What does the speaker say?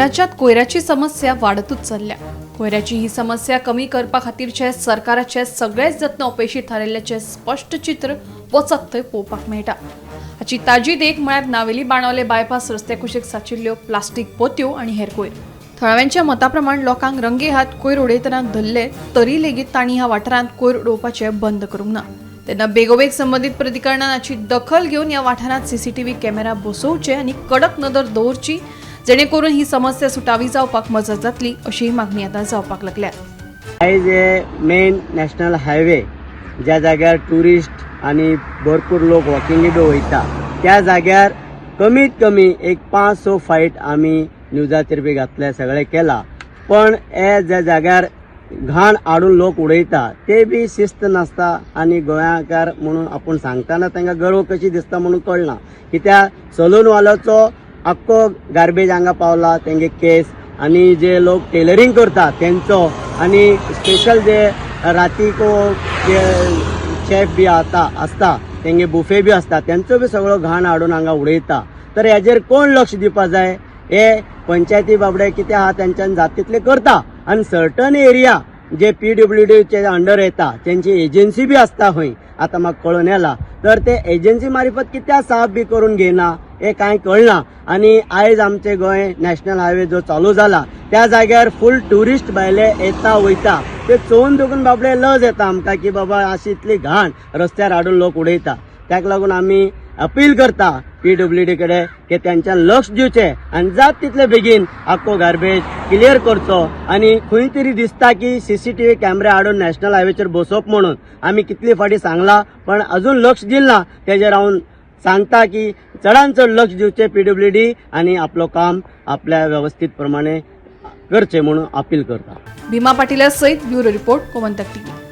राज्यात कोयराची समस्या वाडतूच चल्ल्या. कोयराची ही समस्या कमी करपा खातीरचे सरकाराचे सगळेच यत्न अपेशी थारिल्ल्याचें स्पश्ट चित्र वचत थंय पळोवपाक मेळटा. हाची ताजी देख म्हळ्यार नावेली बाणावले बायपास रस्त्या कुशीक साचिल्ल्यो प्लास्टीक पोत्यो आनी हेर कोयर. थळाव्यांच्या मता प्रमाण लोकांक रंगे हात कोयर उडयतना धरले तरी लेगीत तांणी ह्या वाठारांत कोयर उडोवपाचें बंद करूंक ना. तेन्ना बेगोबेग संबंदीत प्राधिकरणान हाची दखल घेवन ह्या वाठारांत सीसीटीव्ही कॅमेरा बसोवचे आनी कडक नदर दवरची, जेणे करून ही समस्या सुटावी जावपाक मजत जातली अशी मागणी आतां जावपाक लागल्या. आयज हे मेन नॅशनल हायवे, ज्या जाग्यार ट्युरिस्ट आनी भरपूर लोक वॉकिंग बी वयता, त्या जाग्यार कमीत कमी एक 5-6 फायट आमी न्यूजाचेर बी घातले, सगळें केला. पण हे ज्या जाग्यार घाण हाडून लोक उडयता ते बी शिस्त नासता आनी गोंयकार म्हणून आपूण सांगतना तांकां गर्व कशी दिसता म्हणून कळना. कित्याक सलूनवाल्याचो आख्खो गार्बेज हांगा पावला, तेंगे केस आनी जे लोक टेलरींग करता तेंचो आनी स्पेशल जे रातीको जे शेफ बी आता आसता, तेंगे बुफे बी आसता, तेंचो बी सगळो घाण हाडून हांगा उडयता. तर हेजेर कोण लक्ष दिवपा जाय? हे पंचायती बाबडे कितें आहा, तेंच्यान जात तितले करता आनी सर्टन एरिया जे पीडब्ल्यूडीचे अंडर येता, तेंची एजन्सी बी आसता खंय, आतां म्हाका कळून येला. तर ते एजन्सी मार्फत कित्याक साफ बी करून घेयना हें कांय कळना. आनी आयज आमचे गोंय नॅशनल हायवे जो चालू जाला, त्या जाग्यार फूल ट्युरिस्ट भायले येता वयता, ते चोवन देखून बाबडे लज येता आमकां की बाबा अशी इतली घाण रस्त्यार हाडून लोक उडयता. ताका लागून आमी अपील करता पीडब्ल्यूडी कडेन की तेंच्यान लक्ष दिवचें आनी जात तितले बेगीन आख्खो गार्बेज क्लियर करचो. आनी खंय तरी दिसता की सीसीटीव्ही कॅमेरा हाडून नॅशनल हायवेचेर बसोवप म्हणून आमी कितले फावटी सांगला, पण अजून लक्ष दिलें ना. तेजेर हांव सांगता की चडान चड लक्ष दिवचें पीडब्ल्यूडी आनी आपलो काम आपल्या वेवस्थीत प्रमाणे करचें म्हणून अपील करता. भीमा पाटीला सहित ब्युरो रिपोर्ट, गोमंतक टीव्ही.